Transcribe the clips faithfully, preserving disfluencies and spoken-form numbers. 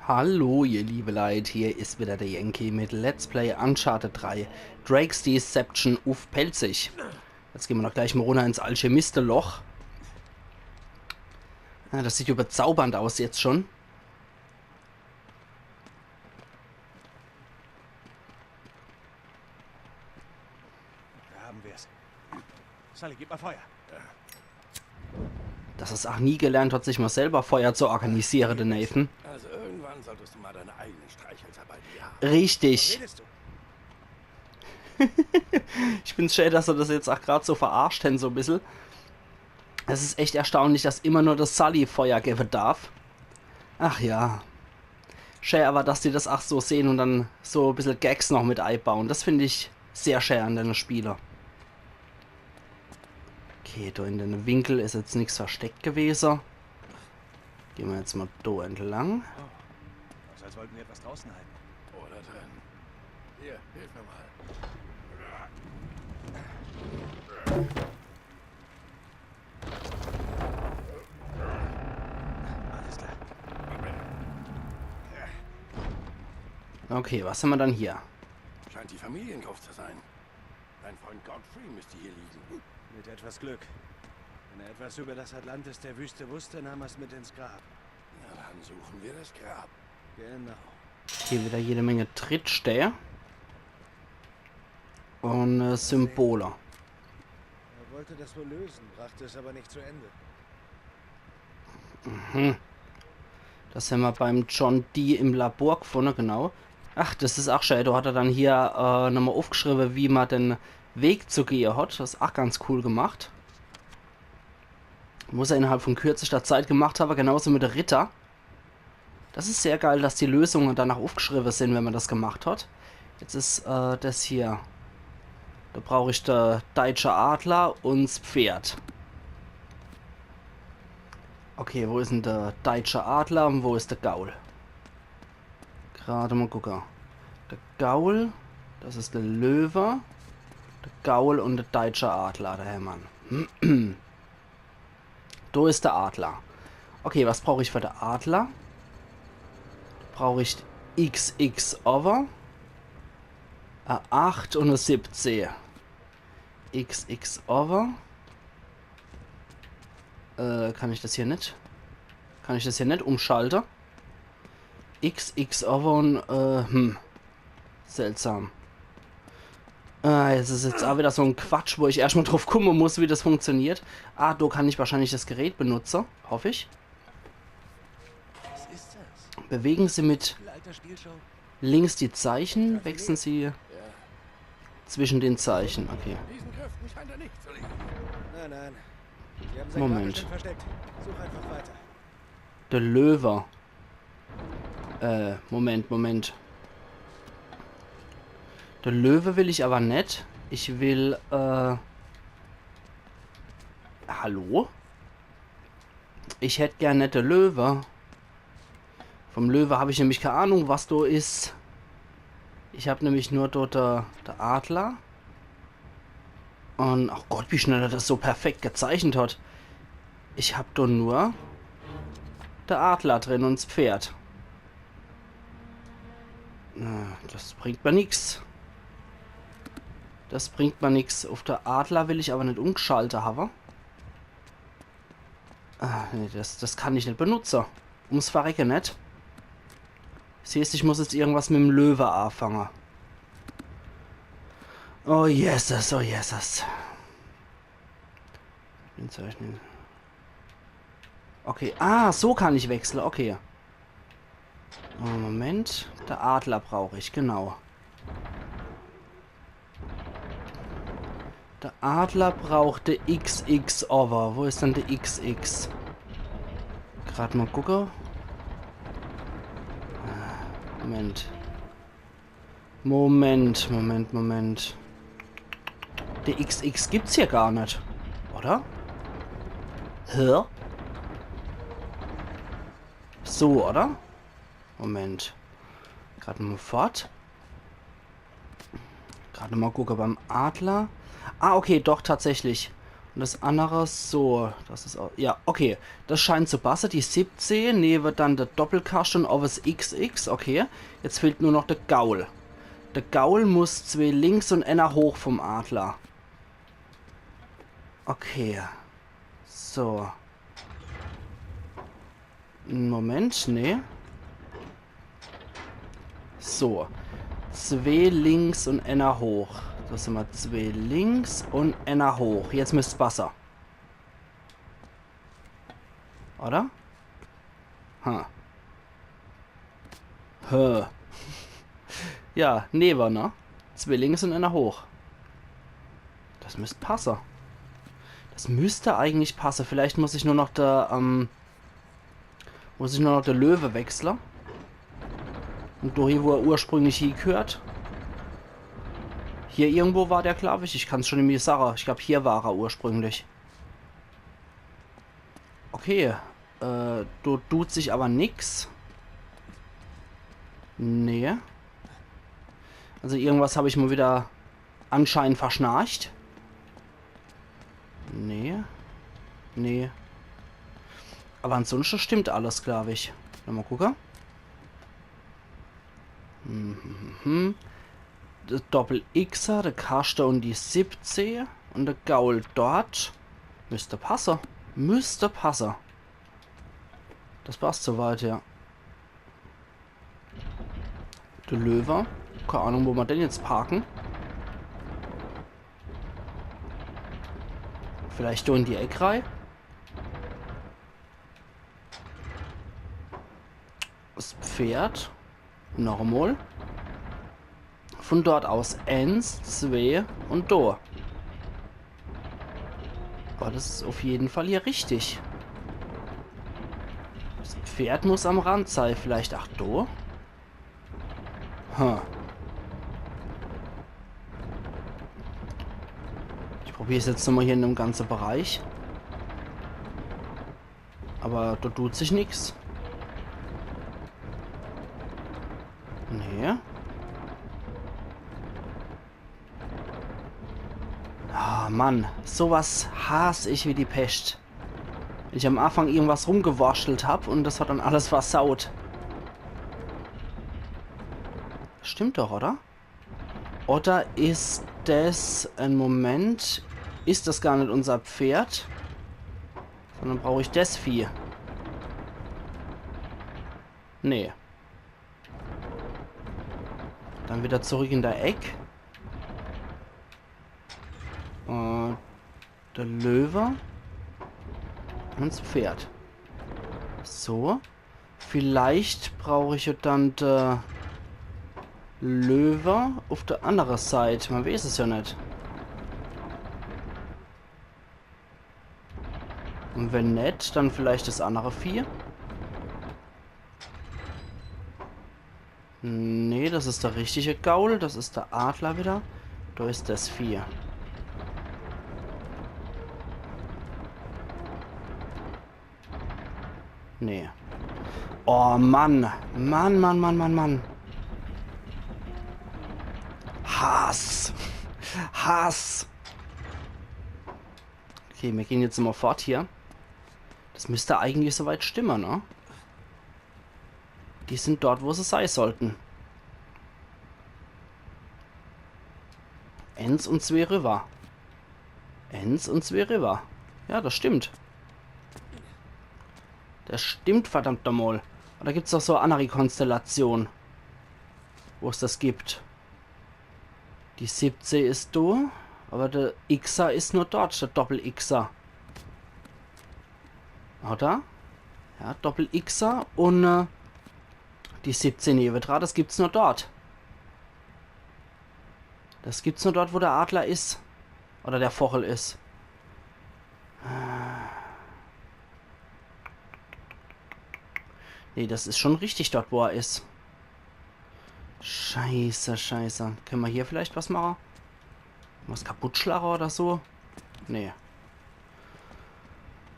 Hallo, ihr liebe Leit, hier is wieder der Yankee mit Let's Play Uncharted drei, Drake's Deception uff Pälzisch. Jetzt gehn mer doch gleich mol runner ins Alchemisteloch. Ja, das sieht jo bezaubernd aus jetzt schon. Da haben wir's. Sully, gib mal Feuer. Dass er's ach nie gelernt hat, sich mol selber Feuer zu organisiere, der Nathan. Also irgendwann solltest du mal deine eigenen Streichhölzer bei dir haben. Richtig. Redest du? Ich find's schää, dass se das jetzt ach grad so verarscht hän, so bissel. Es is echt erstaunlich, dass immer nur der Sully Feuer gewwe darf. Ach ja. Schää awwer, dass die das ach so sehn un dann so bissel Gags noch mit eibauen. Das find ich sehr schää an denne Spiele. Okay, do in dem Winkel is jetzt nix versteckt gewese. Gehn mer jetzt mol do entlang. Aus als wollten wir etwas draußen halten. Oder drin. Hier, hilf mir mal. Alles klar. Okay, was hämmer dann hier? Scheint die Familiengruft zu sein. Dein Freund Godfrey müsste hier liegen. Mit etwas Glück. Wenn er etwas über das Atlantis der Wüste wusste, nahm er's mit ins Grab. Na, dann suchen wir das Grab. Genau. Hier wieder jede Menge Trittsteine. Un äh, Symbole. Er wollte das wohl lösen, brachte es aber nicht zu Ende. Mhm. Das hämmer beim John Dee im Labor gfunne, genau. Ach, das is ach schää. Do hat er dann hier äh, nochmol uffgschriwwe, wie mer den Weg zu gehe hat. Das is ach ganz cool gemacht. Muss er innerhalb von kürzester Zeit gemacht hawwe, genauso mit de Ritter. Das is sehr geil, dass die Lösunge danach uffgschriwwe sin, wenn mer das gemacht hat. Jetzt is äh, das hier. Do brauch ich de deitsche Adler un s Pferd. Okay, wo is dann de deitsche Adler un wo is de Gaul? Grad mol gucke. De Gaul, das is de Löwe. De Gaul un de deitsche Adler, der Hermann. Do is de Adler. Okay, was brauch ich für de Adler? Brauch ich X X Other. Äh, acht un e siebzeh. X X Other. Äh, kann ich das hier net? Kann ich das hier net umschalte? X X Other un, äh, hm. Seltsam. Ah, das is jetzt ach wieder so en Quatsch, wo ich erscht mol druff kumme muss, wie das funktioniert. Ah, do kann ich wahrscheinlich das Gerät benutze, hoff ich. Was ist das? Bewegen Sie mit Leiterspielshow? Links die Zeichen, wechseln Sie zwischen den Zeichen. Okay. Diesen Kräften scheint er nicht zu liegen. Nein, nein. Sie haben sein Moment. Grab bestimmt versteckt. Such einfach weiter. De Löwe. Äh, Moment, Moment. De Löwe will ich awwer net. Ich will, äh, hallo? Ich hätt gern net de Löwe. Vom Löwe hab ich nämlich kee Ahnung, was do is. Ich hab nämlich nur dort de, de Adler. Un, ach Gott, wie schnell er das so perfekt gezeichnet hat. Ich hab do nur de Adler drin un s Pferd. Na, das bringt mer nix. Das bringt mer nix. Uff de Adler will ich awwer net umgschalte hawwe. Ah, nee, das, das kann ich net benutze. Ums Verrecke net. Das heeßt, ich muss jetzt irgendwas mit'm Löwe aafange. Oh Jesus, oh Jesus. Okay, ah, so kann ich wechsle, okay. Oh, Moment, de Adler brauch ich, genau. De Adler braucht de X X Other. Wo is dann de X X? Grad mol gucke. Ah, Moment. Moment, Moment, Moment. De X X gibt's hier gar net, oder? Hä? So, oder? Moment. Grad mol fort. Grad mol gucke beim Adler. Ah, okay, doch, tatsächlich. Und das andere so. Das is auch. Ja, okay. Das scheint zu passe. Die siebzeh, newe dann de Doppelkaschte un owwe s X X. Okay. Jetzt fehlt nur noch de Gaul. De Gaul muss zwee links un enner hoch vom Adler. Okay. So. Moment, nee. So. Zwee links un enner hoch. Das sin mol zwee links un enner hoch. Jetzt müsst's passe. Oder? Ha. Hä. Ja, newe, ne? Zwee links un enner hoch. Das müsst passe. Das müsst eigentlich passe. Vielleicht muss ich nur noch de, ähm, muss ich nur noch de Löwe wechsle. Un do hie, wo er ursprünglich hiegehört. Hier irgendwo war der, glaub ich. Ich kann's schon nimmi sage. Ich glaub, hier war er ursprünglich. Okay. Äh, do dut sich aber nix. Nee. Also irgendwas hab ich mol wieder anscheinend verschnarcht. Nee. Nee. Aber ansonsten stimmt alles, glaub ich. Nochmol gucke. Mhm. De Doppel-Xer, de Kaschte un die siebzeh un de Gaul dort. Müsst passe. Müsst passe. Das passt soweit, ja. De Löwe. Keine Ahnung, wo mer den jetzt parke. Vielleicht do in die Eck rei. Das Pferd. Nochmol. Von dort aus ens, zwee un do. Aber das is auf jeden Fall hier richtig. Das Pferd muss am Rand sei. Vielleicht, ach, do? Hm. Ich probier's jetzt nochmol hier in dem ganze Bereich. Aber do dut sich nix. Nee. Ah, Mann. Sowas hass ich wie die Pescht. Wenn ich am Anfang irgendwas rumgewurschtelt hab un das hat dann alles versaut. Stimmt doch, oder? Oder is das, en Moment, is das gar net unser Pferd? Sondern brauch ich das Vieh? Nee. Dann wieder zurück in der Eck. Äh, de Löwe. Un s Pferd. So. Vielleicht brauch ich jo dann de Löwe uff de annere Seit. Mer weeß es jo net. Un wenn net, dann vielleicht das annere Vieh. Nee, das is de richtige Gaul. Das is de Adler wieder. Do is das Vieh. Nee. Oh Mann. Mann, Mann, Mann, Mann, Mann. Hass. Hass. Okay, mir gehn jetzt mol fort hier. Das müsst eigentlich soweit stimme, ne? Die sin dort, wo se sei sollten. Ens un zwee riwwer. Ens un zwee riwwer. Ja, das stimmt. Das stimmt, verdammt nochmol. Un do gibt's doch so annere Konstellation, wo's das gibt. Die siebzeh is do, aber de Xer is nur dort, de Doppel-Xer. Oder? Ja, Doppel-Xer un, äh, die siebzeh newedra, das gibt's nur dort. Das gibt's nur dort, wo de Adler is. Oder de Vochel is. Nee, das is schon richtig dort, wo er is. Scheiße, scheiße. Kenne mer hier vielleicht was mache? Was kaputtschlage oder so? Nee.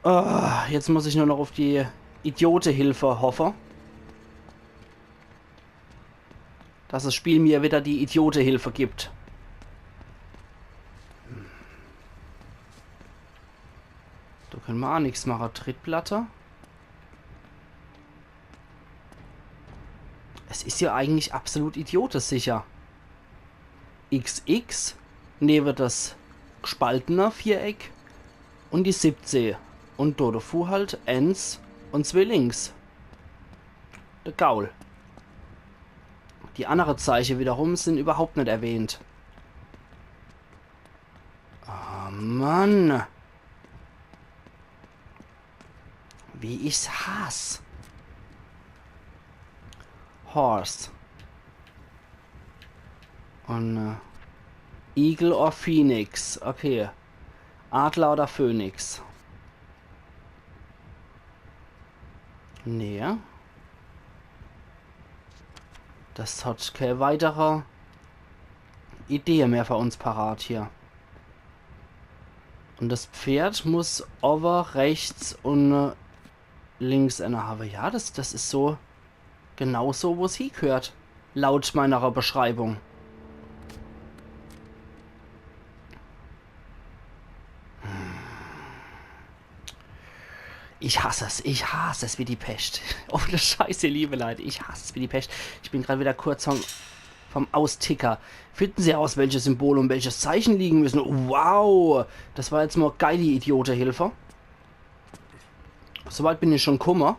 Ah, jetzt muss ich nur noch uff die Idiotehilfe hoffe. Dass es Spiel mir wieder die Idiotehilfe gibt. Könne mer aa nix mache. Trittplatte. Es is jo eigentlich absolut idiotesicher. X X newe das gspaltene Viereck un die siebzeh. Un do devu halt eens un zwee links. De Gaul. Die annere Zeiche wiederum sin überhaupt net erwähnt. Oh Mann. Wie ich's hass. Horse. Un, äh, Eagle or Phoenix. Okay. Adler oder Phönix. Nee. Das hat kee weitere Idee mehr für uns parat hier. Un das Pferd muss owwe rechts un, äh, links ääner hawwe. Ja, das, das is so genau so, wo's hiegheert. Laut meiner Beschreibung. Ich hass es, ich hass es wie die Pescht. Ohne Scheiß, ihr liebe Leute, ich hass es wie die Pescht. Ich bin grad wieder kurz vorm, vorm Austicker. Finden Sie heraus, welche Symbole und welches Zeichen liegen müssen. Wow, das war jetzt mol geil, die Idiotehilfe. So weit bin ich schon kumme.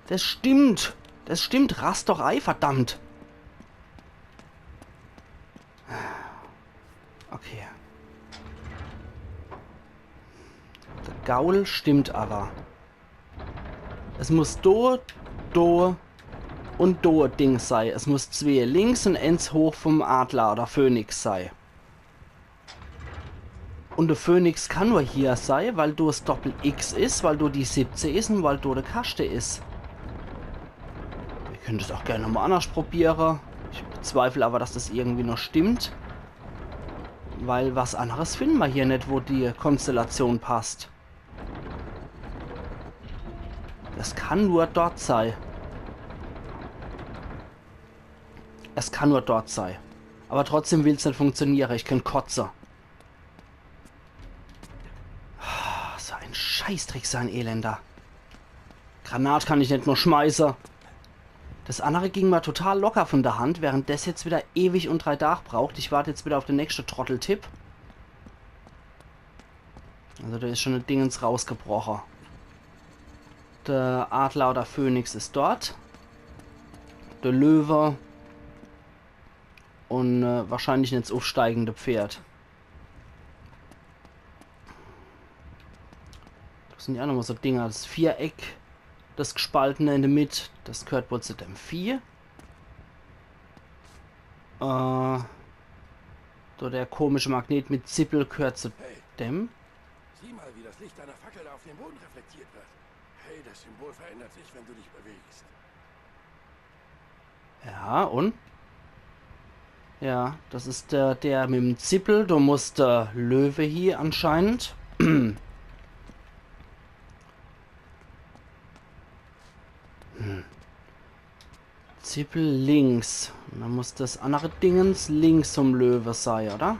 Das stimmt. Das stimmt. Rast doch ei, verdammt. Okay. De Gaul stimmt awwer. Es muss do, do un do e Ding sei. Es muss zwee links un eens hoch vum Adler oder Phönix sei. Un de Phönix kann nur hier sei, weil do es Doppel-X is, weil do die siebzeh is un weil do de Kaschte is. Ihr könnt es auch gern nochmal annerscht probiere. Ich bezweifel awwer, dass das irgendwie noch stimmt. Weil was anneres finden mer hier net, wo die Konstellation passt. Das kann nur dort sei. Es kann nur dort sei. Awwer trotzdem will's net funktioniere. Ich könnt kotze. So ein Scheißdreck, so ein elender. Granat kann ich net mol schmeiße. Das annere ging mer total locker von der Hand, während das jetzt wieder ewig un drei Dag braucht. Ich wart jetzt wieder auf de nächschte Trotteltipp. Also do is schon e Dingens rausgebroche. De Adler oder Phönix is dort. De Löwe. Un, äh, wahrscheinlich ins uffsteigende Pferd. Das sin jo aa nochmal so Dinger. Das Viereck, das gspaltene in de Mitt, das gehört wohl zu dem Vieh. Äh, do der komische Magnet mit Zippel gehört zu dem. Sieh mal, wie das Licht deiner Fackel auf dem Boden reflektiert wird. Hey, das Symbol verändert sich, wenn du dich bewegst. Ja, un? Ja, das is der, der mit'm Zippel. Do muss de Löwe hie anscheinend. Hm. Zippel links. Un dann muss das annere Dingens links vum Löwe sei, oder?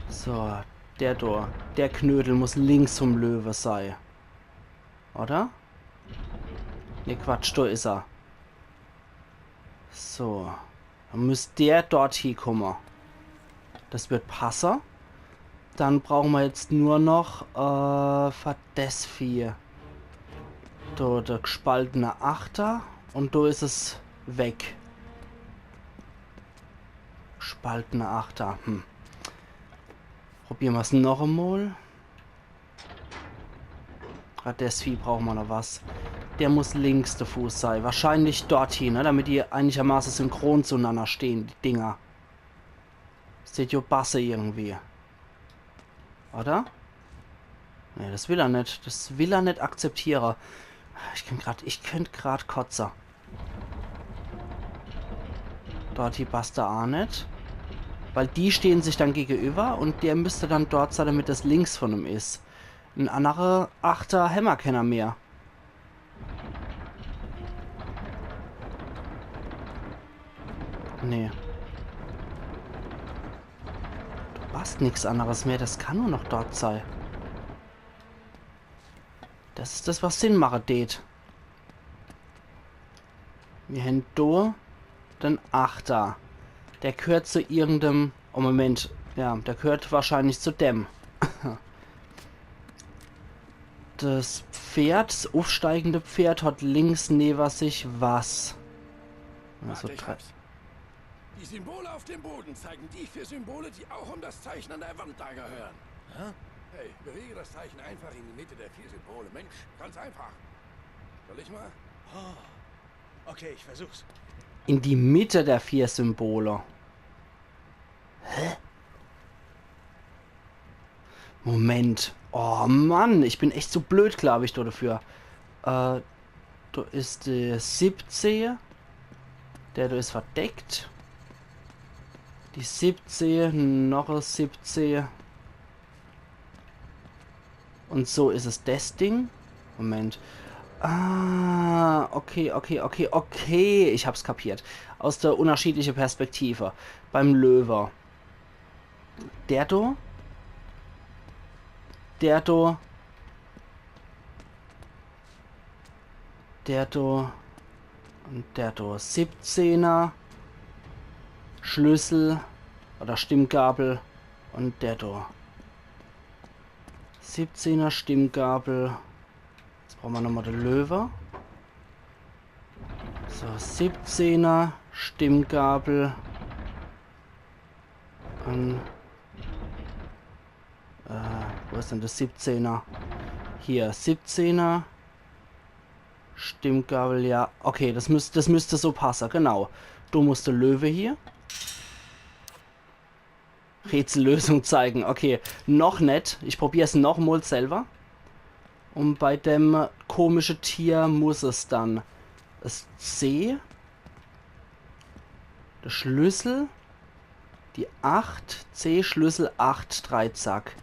So, der do. Der Knödel muss links vum Löwe sei. Oder? Ne, Quatsch, do is er. So. Dann müsst der dort hie kumme. Das wird passe. Dann brauche mer jetzt nur noch, äh, für des Vieh. Do, der gspaltene Achter. Un do is es weg. Gspaltene Achter. Hm. Probiere mer's noch emol. Grad des Vieh brauche mer noch was. Der muss links de Fuß sei. Wahrscheinlich dort hie, ne? Damit die einigermaße synchron zueinander stehen, die Dinger. Des dät jo basse irgendwie. Oder? Nee, das will er net. Das will er net akzeptiere. Ich könnt grad, ich könnt grad kotze. Dort hie passt er aa net. Weil die stehen sich dann gegenüber un der müsst dann dort sei, damit das links von em is. En annere Achter hämmer kenner mehr. Nee. Passt nix anneres mehr, das kann nur noch dort sei. Das is das, was Sinn mache deet. Mir hän do den Achter. Der gehört zu irgendem. Oh, Moment. Ja, der gehört wahrscheinlich zu dem. Das Pferd, das uffsteigende Pferd, hat links newe sich was. Also Warte, ich drei. Hab's. Die Symbole auf dem Boden zeigen die vier Symbole, die auch um das Zeichen an der Wand da gehören. Hä? Hey, bewege das Zeichen einfach in die Mitte der vier Symbole. Mensch, ganz einfach. Soll ich mal? Oh. Okay, ich versuch's. In die Mitte der vier Symbole. Hä? Moment. Oh Mann, ich bin echt zu blöd, glaub ich, do dafür. Äh, do is die siebzeh. Der do is verdeckt. Die siebzeh, noch e siebzeh. Und so is es des Ding. Moment. Ah, okay, okay, okay, okay. Ich hab's kapiert. Aus der unterschiedliche Perspektive. Beim Löwe. Der do. Der do. Der do. Und der do. Siebzehner. Schlüssel. Oder Stimmgabel. Und der do. Siebzehner Stimmgabel. Jetzt brauche mer nochmal de Löwe. So, siebzehner Stimmgabel. Und, äh, wo is denn de siebzehner? Hier, siebzehner. Stimmgabel, ja. Okay, das müsst, das müsst so passe, genau. Do muss de Löwe hier. Rätsellösung zeigen. Okay, noch net. Ich probier's noch mol selber. Und bei dem komische Tier muss es dann das C, der Schlüssel, die acht, C, Schlüssel, acht, Dreizack.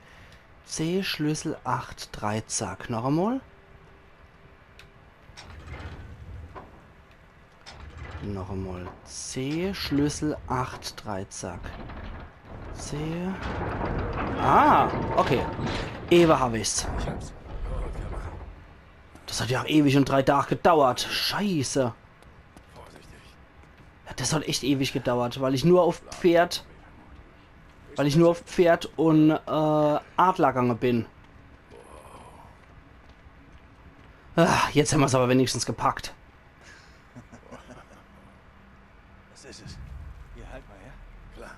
C, Schlüssel, acht, Dreizack. Noch einmal. Noch einmal. C, Schlüssel, acht, Dreizack. C. Ah, okay. Ewe hab ich's. Ich hab's. Das hat ja auch ewig und drei Tage gedauert. Scheiße. Vorsichtig. Ja, das hat echt ewig gedauert, weil ich nur auf Pferd, weil ich nur auf Pferd und, äh, Adler gange bin. Ah, jetzt hämmer's aber wenigstens gepackt. Das ist es. Hier, halt mal, ja? Klar.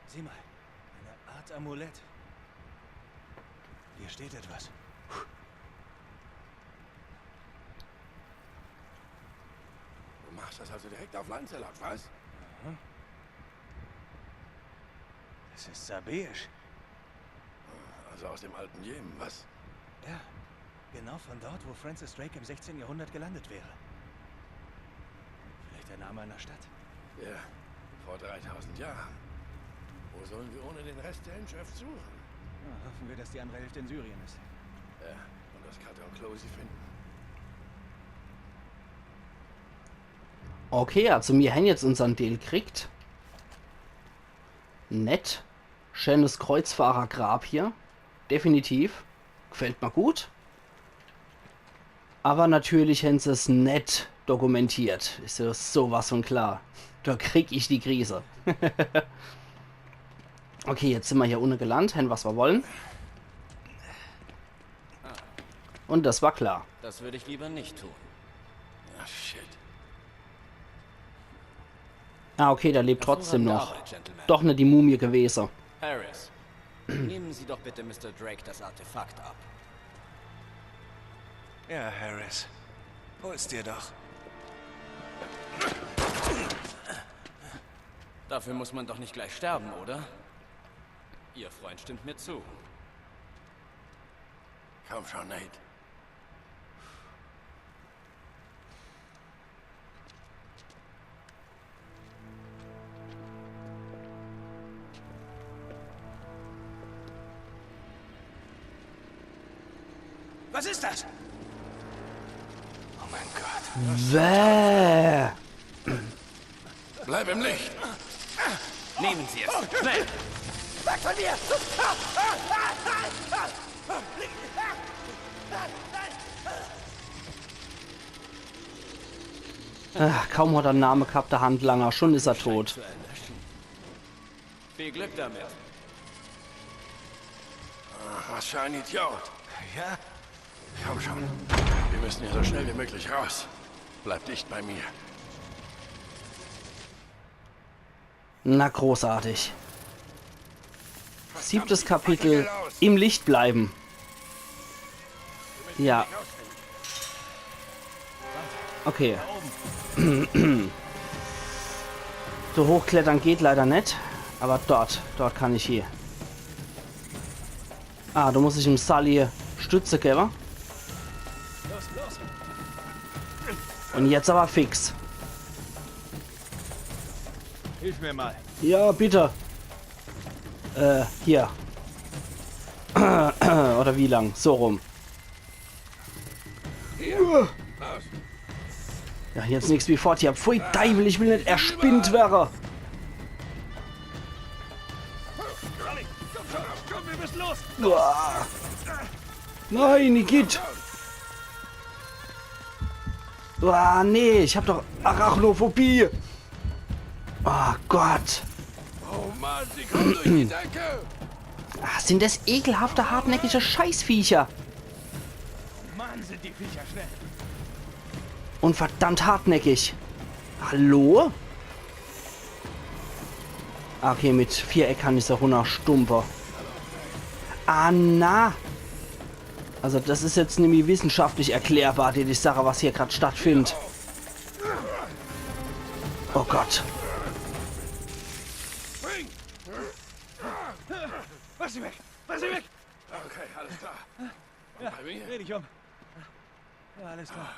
Sieh mal, eine Art Amulett. Hier steht etwas. Du machst das also direkt auf Lancelot, was? Aha. Das ist Sabaish. Also aus dem alten Jemen, was? Ja, genau von dort, wo Francis Drake im sechzehnten Jahrhundert gelandet wäre. Vielleicht der Name einer Stadt. Ja, vor dreitausend Jahren. Wo sollen wir ohne den Rest der Inschrift suchen? Na, hoffen wir, dass die andere Hälfte in Syrien ist. Ja, und dass Cutter und Chloe sie finden. Okay, also mir hän jetzt unsern Deal kriegt. Nett. Schönes Kreuzfahrergrab hier. Definitiv. Gefällt mir gut. Aber natürlich hän se's net dokumentiert. Is ja sowas von klar. Da krieg ich die Krise. Okay, jetzt sin mer hier unne gelandet, hän was mer wollen. Und das war klar. Das würde ich lieber nicht tun. Ah, shit. Ah, okay, der lebt trotzdem noch. Hervorragende Arbeit, Gentlemen. Doch net die Mumie gewese. Harris, nehmen Sie doch bitte Mister Drake das Artefakt ab. Ja, Harris. Hol's dir doch. Dafür muss man doch nicht gleich sterben, oder? Ihr Freund stimmt mir zu. Komm schon, Nate. Was ist das? Oh mein Gott. Bäh. Bleib im Licht. Nehmen Sie es. Schnell. Weg von mir! Ah, kaum hat er en Name gehabt, der Handlanger, schon is er tot. Viel Glück damit. Was für ein Idiot. Ja? Komm schon. Wir müssen hier so schnell wie möglich raus. Bleib dicht bei mir. Na, großartig. Siebtes Kapitel. Im Licht bleiben. Ja. Okay. So hochklettern geht leider net. Aber dort, dort kann ich hie. Ah, do muss ich em Sully Stütze gewwe. Und jetzt aber fix. Hilf mir mal. Ja, bitte. Äh, hier. Oder wie lang? So rum. Ja, jetzt nix wie fort hier. Pfui Deiwel, ich will net erspinnt werre. Komm, wir müssen los. Uah. Nein, Igitt. Uah, nee, ich hab doch Arachnophobie. Oh Gott. Oh Mann, sie kommen durch die Decke. Ah, sind das ekelhafte, hartnäckige Scheißviecher. Mann, sind die Viecher schnell. Und verdammt hartnäckig. Hallo? Okay, mit Viereck kann ich se runnerstumpe. Ah, na. Also das is jetzt nimmi wissenschaftlich erklärbar, die, die Sache, was hier grad stattfindet. Oh Gott. Lass sie weg. Lass sie weg. Okay, alles klar. Und bei mir? Dreh dich um. Ja, alles klar.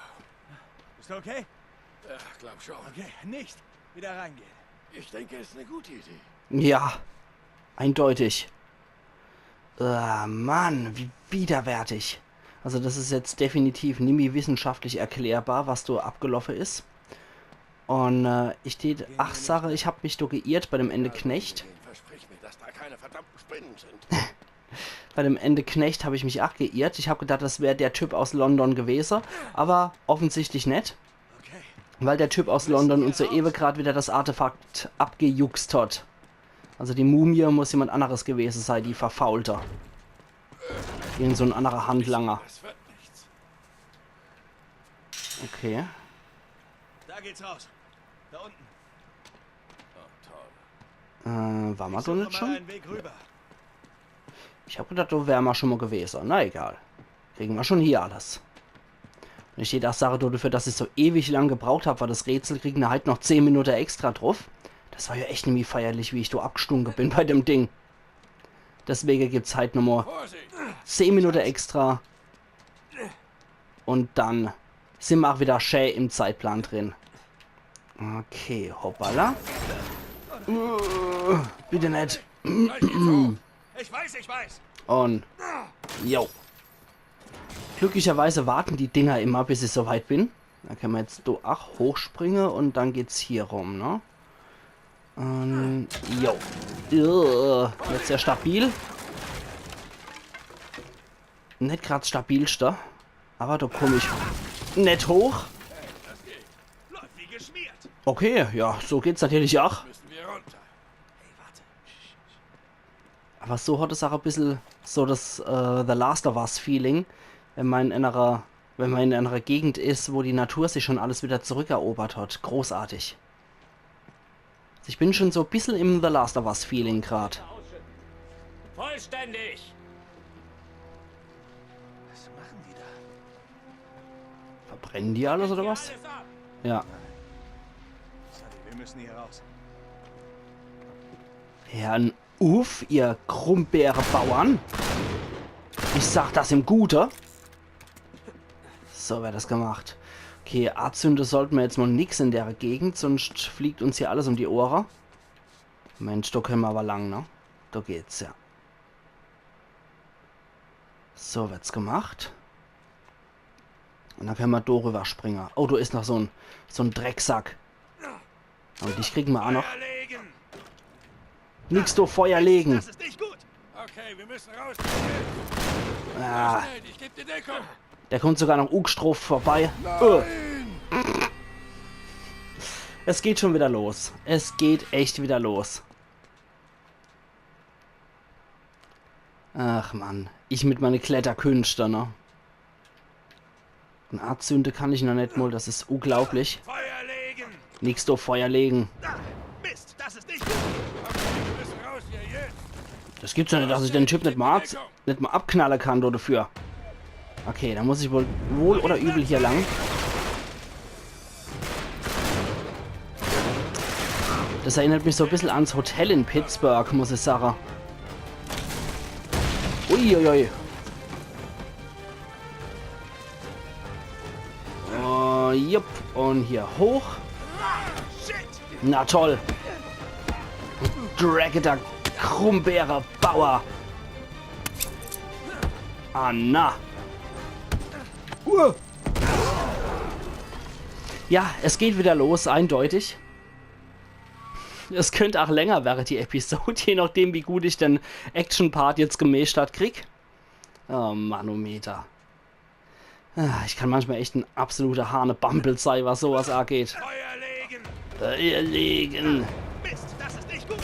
Bist du okay? Ja, glaub schon. Okay, nicht wieder reingehen. Ich denke, es ist eine gute Idee. Ja, eindeutig. Ah, Mann, wie widerwärtig. Also das is jetzt definitiv nimmi wissenschaftlich erklärbar, was do abgeloffe is. Und äh, ich tät ach sage, ich hab mich do geirrt bei dem Ende Knecht. Versprich mir, dass da keine verdammten Spinnen sind. Bei dem Ende Knecht hab ich mich ach geirrt. Ich hab gedacht, das wär der Typ aus London gewese, aber offensichtlich net. Okay. Weil der Typ aus London uns so ewe grad wieder das Artefakt abgejuckst hat. Also die Mumie muss jemand anderes gewese sei, die verfaulte. Irgend so en anderer Handlanger. Das wird nichts. Okay. Da geht's raus. Da unten. Oh, toll. Äh, war ma do Suche net mal schon? Einen Weg rüber. Ich hab gedacht, do wär ma schon mal gewese. Na egal. Kriegen ma schon hier alles. Wenn ich die Tatsache do dafür, dass ich so ewig lang gebraucht hab, war das Rätsel, kriegen ma halt noch zehn Minute extra drauf. Das war ja echt nimmi feierlich, wie ich do abgestunke bin bei dem Ding. Deswege gibt's halt nochmal Vorsicht! zehn Minute extra. Und dann sin ma ach wieder schä im Zeitplan drin. Okay, hoppala. Uh, bitte net. Ich weiß, ich weiß. Und jo. Glücklicherweise warten die Dinger immer, bis ich so weit bin. Da kann ma jetzt do ach hochspringe und dann geht's hier rum, ne? Ähm, jo. Äh, jetzt sehr stabil. Net grad stabilste. Aber do komm ich net hoch. Läuft wie geschmiert. Okay, ja, so geht's natürlich ach. Müssen wir runter. Hey, warte. Aber so hat es auch e bissel so das äh, The Last of Us Feeling, wenn man in einer, wenn man in einer Gegend is, wo die Natur sich schon alles wieder zurückerobert hat. Großartig. Ich bin schon so e bissel im The Last of Us Feeling grad. Vollständig. Was machen die da? Verbrennen die alles oder was? Alles ab. Ja. Sully, wir müssen hier raus. Hören uff, ihr Grumbeerebauern. Ich sag das im Gute. So wird das gemacht. Okay, anzünde sollte ma jetzt mal nix in der Gegend, sonst fliegt uns hier alles um die Ohre. Mensch, do können ma aber lang, ne? Do geht's ja. So wird's gemacht. Un dann kenne mer do rüwwer springe. Oh, do is noch so'n, so'n Drecksack. Un dich kriege mer aa noch. Feuer legen! Nix do Feuer legen. Das ist nicht gut. Okay, wir müssen raus. Ah, Nate, ich geb dir Deckung. Der kommt sogar noch ugestroft vorbei. Äh. Es geht schon wieder los. Es geht echt wieder los. Ach Mann, ich mit meine Kletterkünste, ne? Un azünde kann ich noch net mol, das is unglaublich. Feuer legen! Nix do Feuer legen. Mist, das ist nicht gut. Okay, wir müssen raus hier, jetzt. Das gibt's jo net, dass ich den Typ net mol, net mol abknalle kann do dafür. Okay, dann muss ich wohl, wohl oder übel hier lang. Das erinnert mich so bissel ans Hotel in Pittsburgh, muss ich sage. Uiuiui. Oh, jupp. Un hier hoch. Na toll. Dragiter Krummbeere Bauer. Ah, na. Uh. Ja, es geht wieder los, eindeutig. Es könnt aa länger werre, die Episode, je nachdem, wie gut ich den Action-Part jetzt gemeeschtert krieg. Oh, Manometer. Ah, ich kann manchmal echt en absoluter Hanebambel sei, was sowas ageht. Feuer legen! Feuer legen! Mist, das ist nicht gut!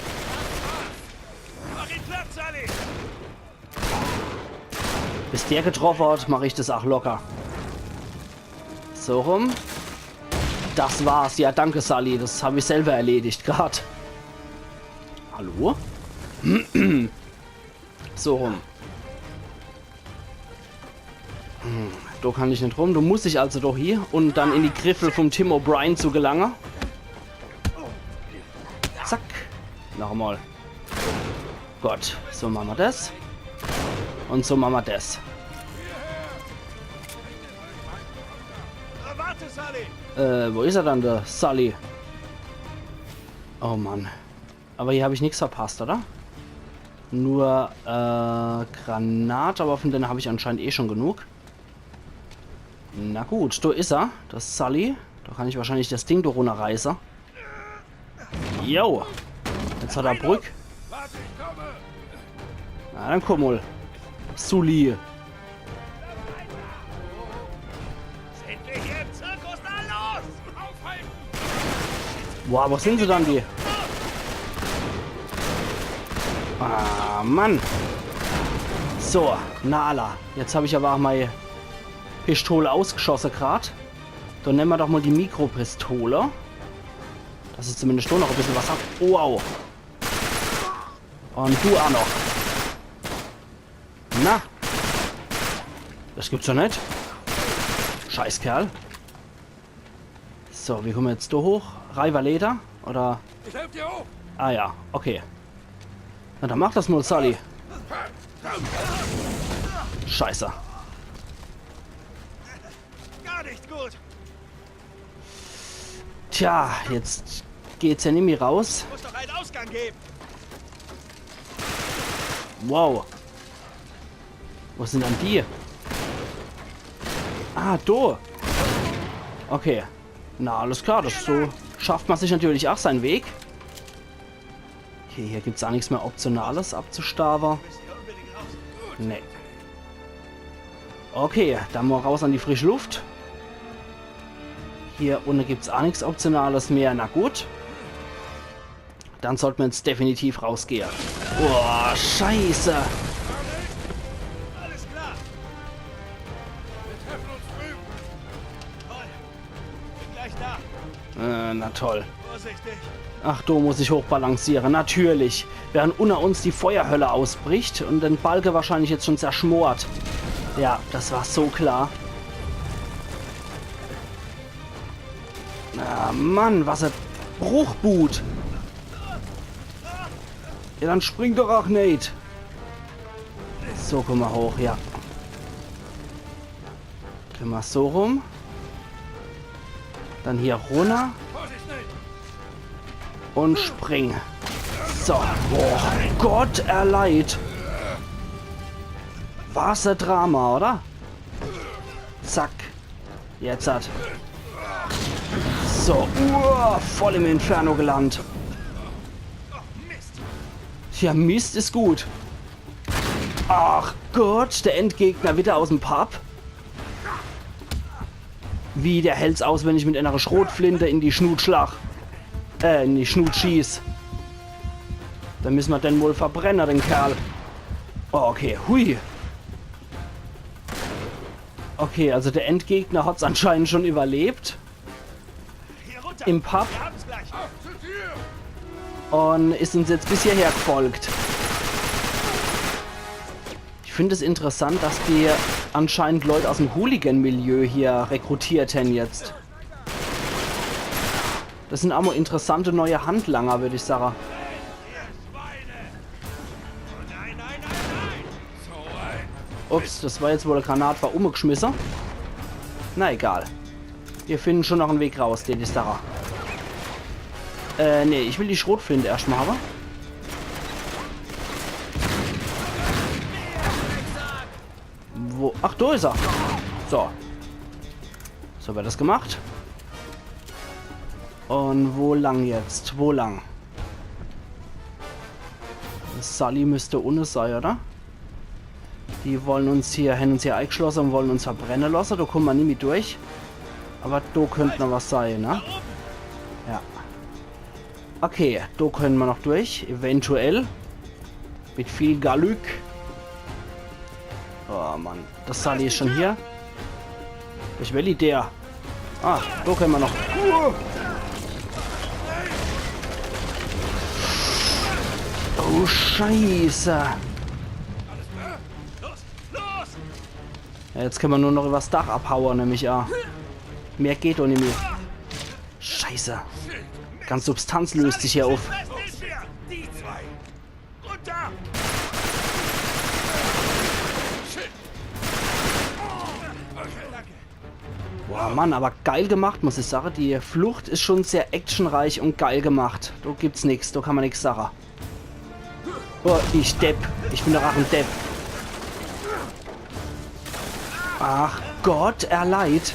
Mach ihn platt, Sully! Bis der getroffe hat, mach ich das aa locker. So rum. Das war's. Ja, danke, Sully. Das hab ich selber erledigt grad. Hallo? So rum. Hm, do kann ich net rum. Do muss ich also doch hie un dann in die Griffel vom Tim O'Brien zu gelange. Zack. Noch emol. Gut, so mache mer das. Un so mache mer das. Warte, Sully! Äh, wo is er dann, der Sully? Oh Mann. Aber hier hab ich nix verpasst, oder? Nur, äh, Granate, aber von denen hab ich anscheinend eh schon genug. Na gut, do is er, der Sully. Do kann ich wahrscheinlich das Ding do runnerreiße. Jo. Jetzt hat er Brück. Na, dann komm mol. Sully. Sind wir hier im Zirkus? Na los! Aufhalten! Boah, wo sind se dann, die? Ah, Mann. So, na alla. Jetzt hab ich aber auch mei Pistole ausgeschosse grad. Dann nemme mer doch mol die Mikropistole. Dass ich zumindest schon noch e bissel was hab. Wow. Un du auch noch. Na. Das gibt's doch net. Scheißkerl. So, wie komme mer jetzt do hoch? Reiwerleder? Oder? Ich helf dir hoch. Ah ja, okay. Na, dann mach das mol, Sully. Scheiße. Gar nicht gut. Tja, jetzt geht's ja nimmi raus. Muss doch einen Ausgang geben. Wow. Wo sind dann die? Ah, do. Okay. Na, alles klar, das so schafft man sich natürlich auch seinen Weg. Okay, hier gibt's auch nichts mehr Optionales abzustauben. Nee. Okay, dann mal raus an die frische Luft. Hier unten gibt's auch nichts Optionales mehr. Na gut. Dann sollten wir jetzt definitiv rausgehen. Boah, scheiße. Alles klar. Wir treffen uns drüben. Toll. Bin gleich da. Äh, na toll. Vorsichtig. Ach, do muss ich hochbalancieren, natürlich. Während unter uns die Feuerhölle ausbricht und den Balken wahrscheinlich jetzt schon zerschmort. Ja, das war so klar. Ah, Mann, was e Bruchbud. Ja, dann spring doch auch, Nate. So, komm mal hoch, ja. Geh mal so rum. Dann hier runter. Und spring. So. Oh Gott, er leid. Was e Drama, oder? Zack. Jetzt hat. So, uah, voll im Inferno gelandet. Tja, Mist is gut. Ach Gott, der Endgegner wieder aus'm Pub. Wie, der hält's aus, wenn ich mit einer Schrotflinte in die Schnut schlag? Äh, in die Schnut schieß. Dann müsse mer den wohl verbrenne, den Kerl. Oh, okay, hui. Okay, also der Endgegner hat's anscheinend schon überlebt. Im Pub. Und is uns jetzt bis hierher gefolgt. Ich find es interessant, dass die anscheinend Leut aus dem Hooligan-Milieu hier rekrutiert hän jetzt. Das sind aa mol interessante neue Handlanger, würd ich sage. Ups, das war jetzt wohl e Granat, war umgeschmisse. Na egal. Wir finden schon noch en Weg raus, den ich sage. Äh, nee, ich will die Schrotflinte erscht mol hawwe. Wo? Ach, do is er. So. So wird das gemacht. Und wo lang jetzt? Wo lang? Sully müsst unne sei, oder? Die wollen uns hier, hän uns hier eigeschlosse und wollen uns verbrenne losse. Do kumme mer nimmi durch. Aber do könnt noch was sei, ne? Ja. Okay, do könne mer noch durch. Eventuell. Mit viel Glück. Oh Mann, das Sully is schon hier. Ich will die der. Ah, do könne mer noch. Oh, Scheiße. Ja, jetzt könne mer nur noch übers Dach abhaue, nemm ich a. Mehr geht doch nimmi. Scheiße. Ganz Substanz löst sich hier auf. Boah, Mann, aber geil gemacht, muss ich sage. Die Flucht is schon sehr actionreich und geil gemacht. Do gibt's nix, do kann mer nix sage. Oh, ich Depp. Ich bin doch ach en Depp. Ach Gott, er leid.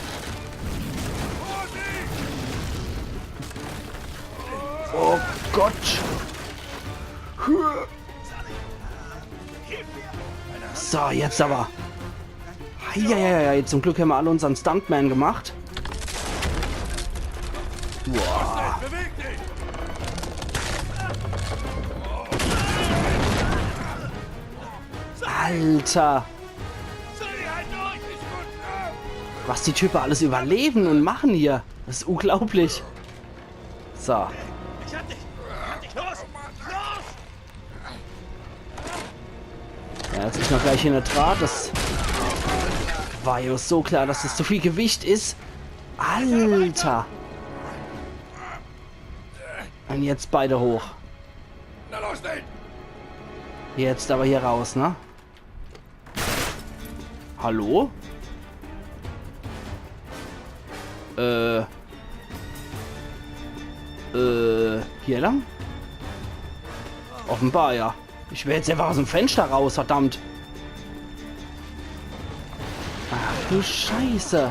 Oh Gott. So, jetzt aber. Eieiei, zum Glück hämmer alle unsern Stuntman gemacht. Boah. Alter. Was die Type alles überlewe und mache hier. Das is unglaublich. So. Ich hab dich! Ich hab dich! Los! Los! Ja, jetzt is noch gleich hier e Draht. Das war ja so klar, dass das zu viel Gewicht is. Alter! Und jetzt beide hoch. Na los, Nate! Jetzt aber hier raus, ne? Hallo? Äh. Äh, hier lang? Offenbar, ja. Ich will jetzt einfach aus dem Fenster raus, verdammt. Ach du Scheiße.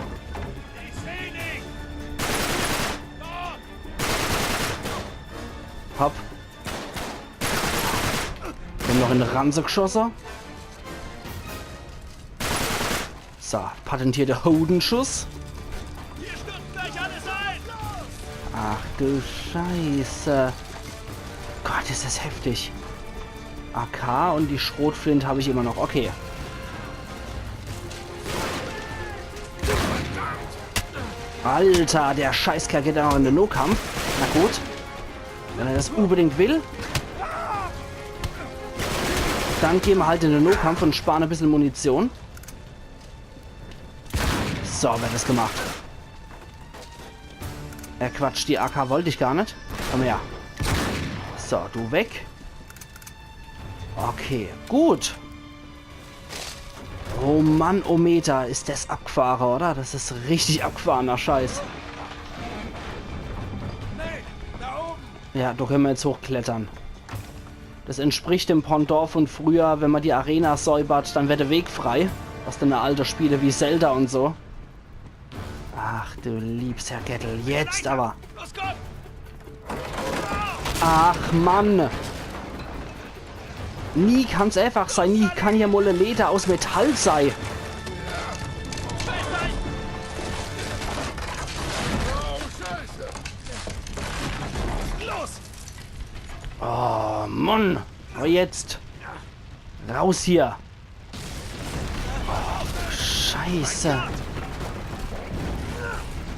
Hopp. Mir hän noch in de Ranze geschosse. So, patentierter Hodenschuss. Ach du Scheiße. Gott, is das heftig. A K und die Schrotflint hab ich immer noch. Okay. Alter, der Scheißkerl geht ja noch in de Nohkampf. Na gut. Wenn er das unbedingt will, dann gehn mer halt in de Nohkampf und sparen e bissel Munition. So, wird das gemacht. Äh, Quatsch, die A K wollt ich gar net. Komm her. So, du weg. Okay, gut. Oh Mann, oh Meter, is das abgefahre, oder? Das is richtig abgefahrener Scheiß. Ja, do könne mer jetzt hochklettere. Das entspricht dem Pendant von früher, wenn mer die Arena säubert, dann wird de Weg frei. Aus dene alte Spiele wie Zelda und so. Ah, Ach du liebs Herrgöttel, jetzt awwer. Los, komm! Ach Mann. Nie kann's eifach sei, nie kann jo mol e Leder aus Metall sei. Los! Oh Mann. Un jetzt. Raus hier. Scheiße.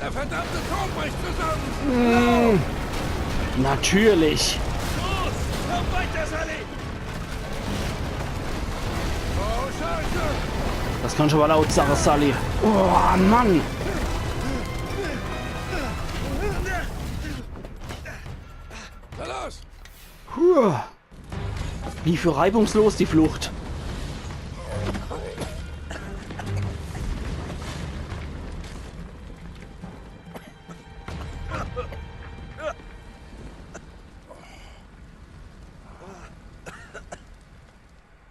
Der verdammte Turm bricht zusammen! Natürlich. Los! Komm weiter, Sully! Oh, Scheiße! Das kannsch awwer laut sage, Sully. Oh Mann. Na los! Puh. Lief jo reibungslos die Flucht.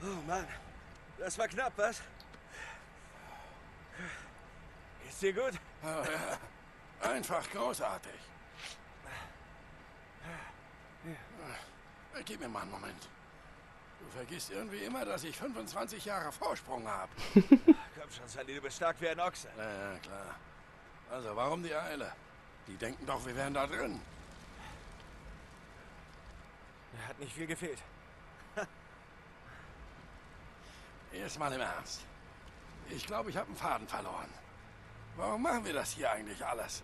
Oh Mann, das war knapp, was? Geht's dir gut? Einfach großartig. Gib mir mal einen Moment. Du vergisst irgendwie immer, dass ich fünfundzwanzig Jahre Vorsprung habe. Komm schon, Sully, du bist stark wie ein Ochse. Ja, ja, klar. Also, warum die Eile? Die denken doch, wir wären da drin. Hat nicht viel gefehlt. Jetzt mal im Ernst. Ich glaube, ich habe einen Faden verloren. Warum machen wir das hier eigentlich alles?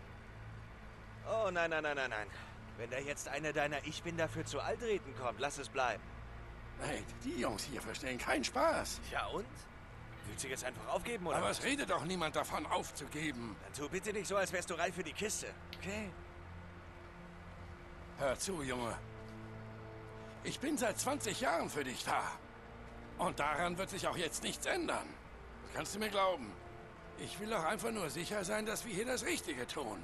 Oh, nein, nein, nein, nein, nein. Wenn da jetzt einer deiner „Ich bin dafür zu alt“-Reden kommt, lass es bleiben. Nate, die Jungs hier verstehen keinen Spaß. Ja und? Willst du jetzt einfach aufgeben, oder? Aber es redet doch niemand davon, aufzugeben. Dann tu bitte nicht so, als wärst du reif für die Kiste, okay? Hör zu, Junge. Ich bin seit zwanzig Jahren für dich da. Und daran wird sich auch jetzt nichts ändern. Das kannst du mir glauben. Ich will doch einfach nur sicher sein, dass wir hier das Richtige tun.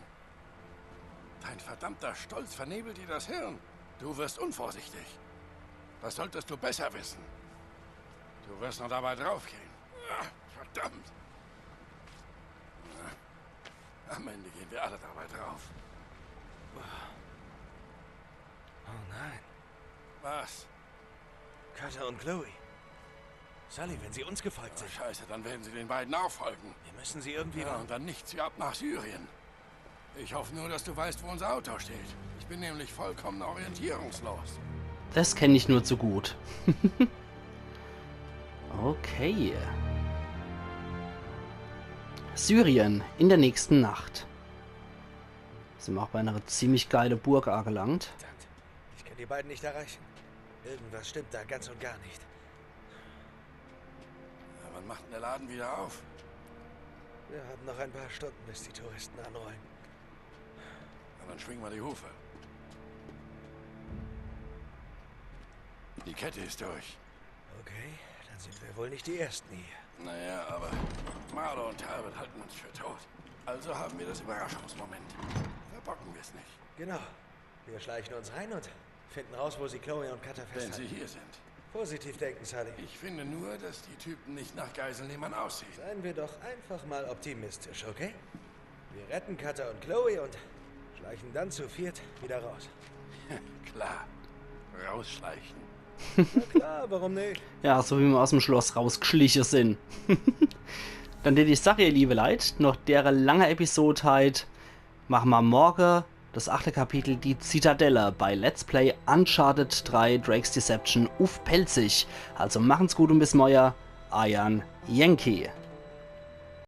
Dein verdammter Stolz vernebelt dir das Hirn. Du wirst unvorsichtig. Das solltest du besser wissen. Du wirst noch dabei draufgehen. Ah, verdammt. Am Ende gehen wir alle dabei drauf. Oh nein. Was? Cutter und Chloe. Sully, wenn sie uns gefolgt sind. Scheiße, dann werden sie den beiden auch folgen. Wir müssen sie irgendwie Ja, warnen. Und dann nicht sie ab nach Syrien. Ich hoffe nur, dass du weißt, wo unser Auto steht. Ich bin nämlich vollkommen orientierungslos. Das kenn ich nur zu gut. Okay. Syrien in der nächsten Nacht. Sin mer auch bei einer ziemlich geile Burg angelangt. Verdammt. Ich kann die beiden nicht erreichen. Irgendwas stimmt da ganz und gar nicht. Ja, wann macht denn der Laden wieder auf? Wir haben noch ein paar Stunden, bis die Touristen anrollen. Na, dann schwing mal die Hufe. Die Kette ist durch. Okay, dann sind wir wohl nicht die Ersten hier. Naja, aber Marlowe und Talbot halten uns für tot. Also haben wir das Überraschungsmoment. Verbocken wir es nicht. Genau. Wir schleichen uns rein und finden raus, wo sie Chloe und Cutter Wenn sie festhalten. Hier sind. Positiv denken, Sully. Ich finde nur, dass die Typen nicht nach Geiselnehmern aussehen. Seien wir doch einfach mal optimistisch, okay? Wir retten Cutter und Chloe und schleichen dann zu viert wieder raus. Klar. Rausschleichen. Klar, warum nicht? Ja, so wie mer aus dem Schloss rausgeschliche sin. Dann dät ich sage, ihr liebe Leit, noch dere lange Episod heit, mache mer morge das achte Kapitel, die Zitadelle, bei Let's Play Uncharted drei Drake's Deception uff Pälzisch. Also machen's gut und bis morge, eier Yankee.